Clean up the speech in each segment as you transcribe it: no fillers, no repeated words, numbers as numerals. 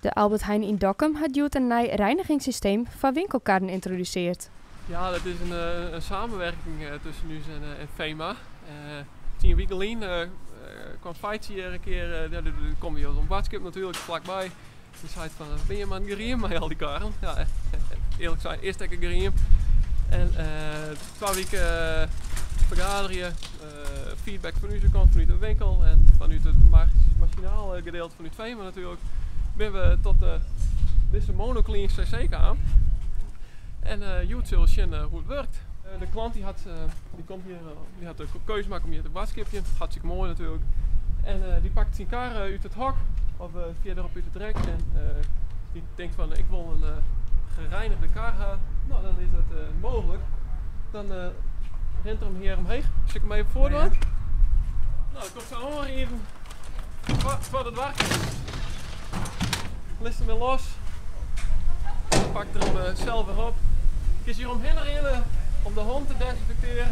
De Albert Heijn yn Dokkum hat hjoed in nij reinigingssysteem foar winkelkarren yntrodusearre. Ja, dat is in samenwerking tusken ús en FEMA. 10 wike lyn kwam Feitsje hjir in kear, ja, der kom hjir in boadskip natuerlik flakby. Dy sei fan, binne jim oan it griemen mei al dy karren? Ja, earlik sein, earst ek in griem. En 2 wike fergaderje, feedback fan ús kant, fanút de winkel en fanút it masinale gedeelte fanút FEMA natuerlik, binne we tot dizze Monoclean CC kaam. En hjoed sille we sjen hoe't it wurket. De klant dy komt hjir, dy hat de keuze makke om hjir te boadskipjen. Hartstikke moai natuerlik. En dy pakt syn kar út it hok of fierderop út it rek en dy tinkt fan ik wol in gereinige kar ha. No, dan is dat mooglik. Dan rint er him hjir omheech. Sil ik him even foardwaan? No, dan komt se oanriden foar it doarke. Lit him wer los. Pakt er him sels wer op. Kinst hjir omhinne rinne om de hannen te desynfektearjen.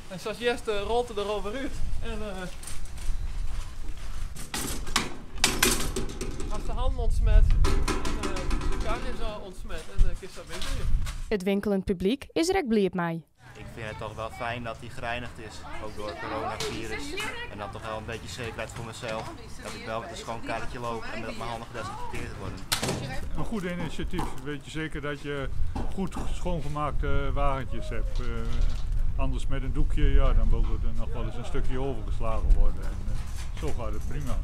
En sa hearst rolt er der alwer út. En hast de hannen ûntsmet en de kar is al ûntsmet en dan kinst sa winkelje. It winkeljend publyk is der ek bliid mei. Ik vind het toch wel fijn dat die gereinigd is, ook door het coronavirus. En dan toch wel een beetje zekerheid voor mezelf, dat ik wel met een schoon karretje loop en dat mijn handen gedesinfecteerd worden. Een goed initiatief. Weet je zeker dat je goed schoongemaakte wagentjes hebt. Anders met een doekje, ja, dan wil er nog wel eens een stukje overgeslagen worden. En zo gaat het prima.